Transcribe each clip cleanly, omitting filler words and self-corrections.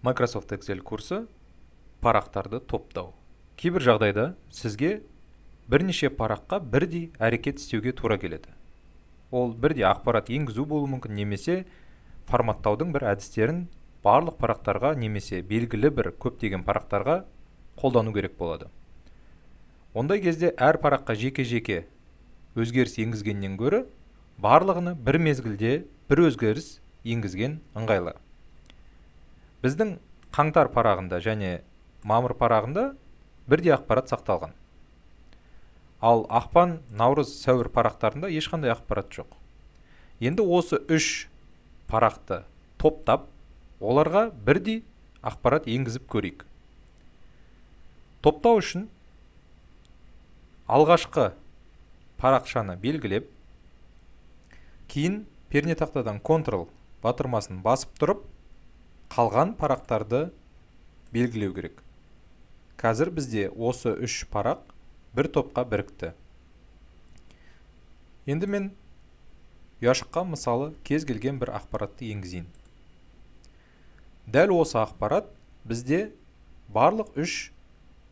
Microsoft Excel курсы, парақтарды топтау. Кейбір жағдайда сізге бірнеше параққа бірдей әрекет істеуге тура келеді. Ол бірдей ақпарат енгізу болуы мүмкін немесе форматтаудың бір әдістерін барлық парақтарға немесе белгілі бір көптеген парақтарға қолдану керек болады. Ондай кезде әр параққа жеке-жеке өзгеріс енгізгеннен гөрі барлығына бір мезгілде бір өзгеріс енгізген ыңғайлы. Біздің қаңтар парағында және мамыр парағында бірдей ақпарат сақталған. Ал ақпан, наурыз, сәуір парақтарында ешқандай ақпарат жоқ. Енді осы үш парақты топтап, оларға бірдей ақпарат енгізіп көрейік. Топтау үшін алғашқы парақшаны белгілеп, кейін пернетақтадан Ctrl батырмасын басып тұрып, қалған парақтарды белгілеу керек. Қазір бізде осы үш парақ бір топқа бірікті. Енді мен ұяшыққа, мысалы, кез келген бір ақпаратты енгізейін. Дәл осы ақпарат бізде барлық үш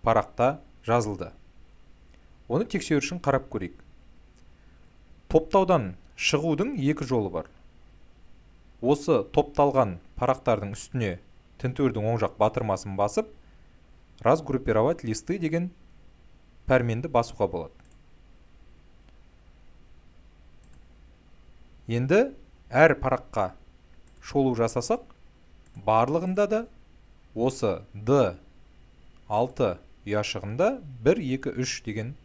парақта жазылды. Оны тексеру үшін қарап көрейік. Топтаудан шығудың екі жолы бар. Осы топталған парақтардың үстіне тінтуірдің оң жақ батырмасын басып, «Разгруппировать листы» деген пәрменді басуға болады. Енді әр параққа шолу жасасақ, барлығында да осы D6 ұяшығында 1, 2, 3 деген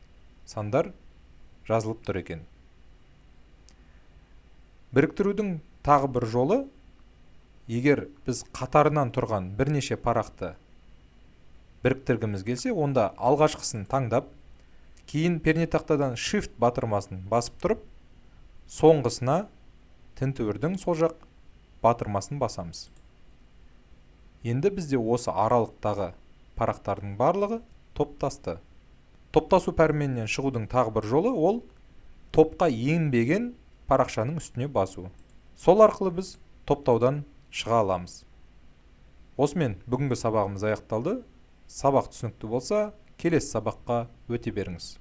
сандар жазылып тұр екен. Біріктірудің тағы бір жолы, егер біз қатарынан тұрған бірнеше парақты біріктіргіміз келсе, онда алғашқысын таңдап, кейін пернетақтадан Shift батырмасын басып тұрып, соңғысына тінтуірдің сол жақ батырмасын басамыз. Енді бізде осы аралықтағы парақтардың барлығы топтасты. Топтасу пәрменінен шығудың тағы бір жолы ол топқа енбеген парақшаның үстіне басу. Сол арқылы біз топтаудан шыға аламыз. Осымен бүгінгі сабағымыз аяқталды. Сабақ түсінікті болса, келесі сабаққа өте беріңіз.